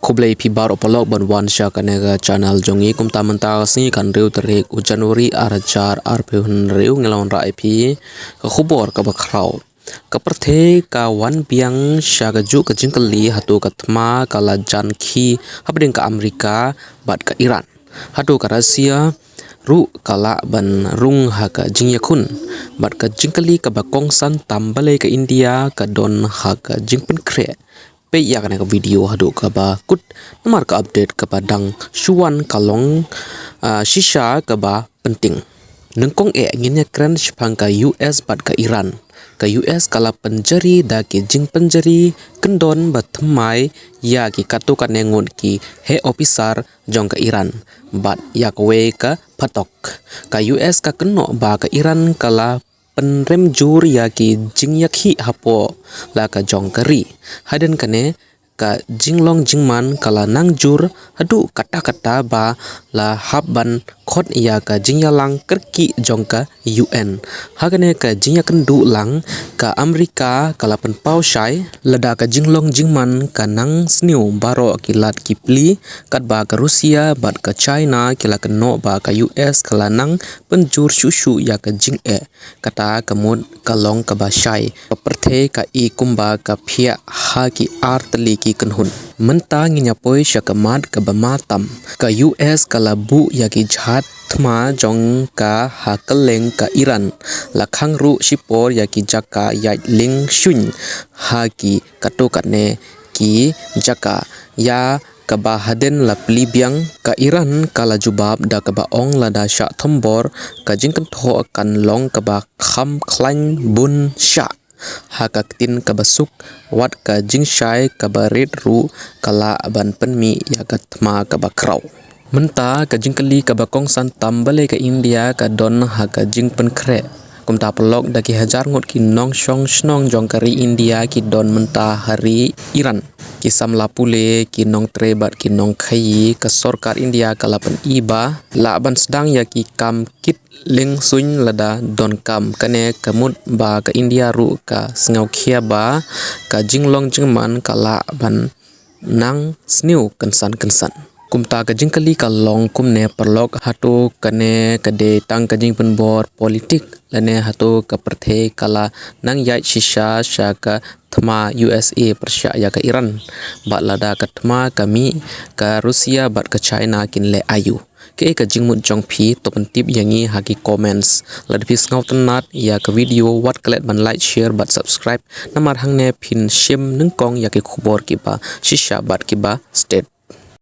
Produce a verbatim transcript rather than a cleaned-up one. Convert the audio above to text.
Khublei phi baroh paralok ban wan sha kane ka channel jong ngi. Kumta mynta ka sngi ka hynriew tarik u January ar hajar arphew hynriew ngi la wanrah ïa phi ka khubor kaba khraw. Ka pyrthei ka wan biang sha kajuh ka jingkylli hato ka thma ka la jan khie hapdeng ka Amerika bad ka Iran. Hato ka Russia ruh ka lah ban rung ha ka jingïakhun. Bad ka jingkylli kaba kongsan tam balei ka India ka don ha ka jingpynkhreh. Peit ïa kane ka video haduh kaba kut namar ka update kaba dang shu wan ka long, ah, shisha kaba pynting. Nyngkong eh ngin ïakren shaphang ka U S bad ka Iran. Ka U S ka la pynjari da ki jingpynjari kyndon ba thymmai ïa ki katto katne ngut ki heh ophisar jong ka Iran bad ïa kawei ka phatok. Ka U S ka kynnoh ba ka Iran ka la pynrem jur ïa ki jingïakhih hapoh la ka jong ka ri. Hadien kane ka jinglong jingman ka la nang jur haduh katta katta ba la hap ban khot ïa ka jingïalang kyrkieh jong ka U N. Ha kane ka jingïakynduh lang ka Amerika ka la pynpaw shai lada ka jinglong jingman ka nang sniew baroh ki lad ki plie katba ka Russia bad ka China ki la kynnoh ba ka U S ka la nang pynjur shuh shuh ïa ka jingeh. Kata ka mut ka long kaba shai. Ka pyrthei ka i kumba ka phiah ha ki ar tylli ki kynhun. Mynta ngin ïa poi sha ka mat kaba ma tam. Ka U S ka la buh ïa ki jhad thma jong ka ha kylleng ka Iran. La khang ruh shipor ïa ki jaka ïaid lieng shuh ha ki katto katne ki jaka. Ïa kaba hadien la plie biang ka Iran ka la jubab da kaba ong lada shah thombor ka jingkynthoh kan long kaba kham khlaiñ bun shah. Ha ka ktien kaba suk wat ka jingshai kaba rit ruh ka lah ban pynmih ïa ka thma kaba khraw. Mynta ka jingkylli kaba kongsan tam balei ka India ka don ha ka jingpynkhreh. Kumta paralok da ki hajar ngut ki nongshong shnong jong ka ri India ki don mynta ha ri Iran. Ki samla pule, ki nongtrei bad ki nongkhaii, ka sorkar India ka la pyni ba lah ban sdang ïa ki kam kit lieng shuh lada donkam. Kane ka mut ba ka India ruh ka sngewkhia ba ka jinglong jingman ka lah ban nang sniew kynsan kynsan. Kumta ka jingkylli ka long kumne paralok, hato kane ka dei tang ka jingpynbor politik lane hato ka pyrthei ka la nang ïaid shisha sha ka thma U S A pyrshah ïa ka Iran. Bad lada ka thma ka mih ka Russia bad ka China kin leh aïu. Kaei ka jingmut jong phi to pyntip ïa ngi ha ki comments. Lada phi sngewtynnat ïa ka video wat klet ban like, share bad subscribe. Namar hangne phin shim nyngkong ïa ki khubor kiba shisha bad kiba stet.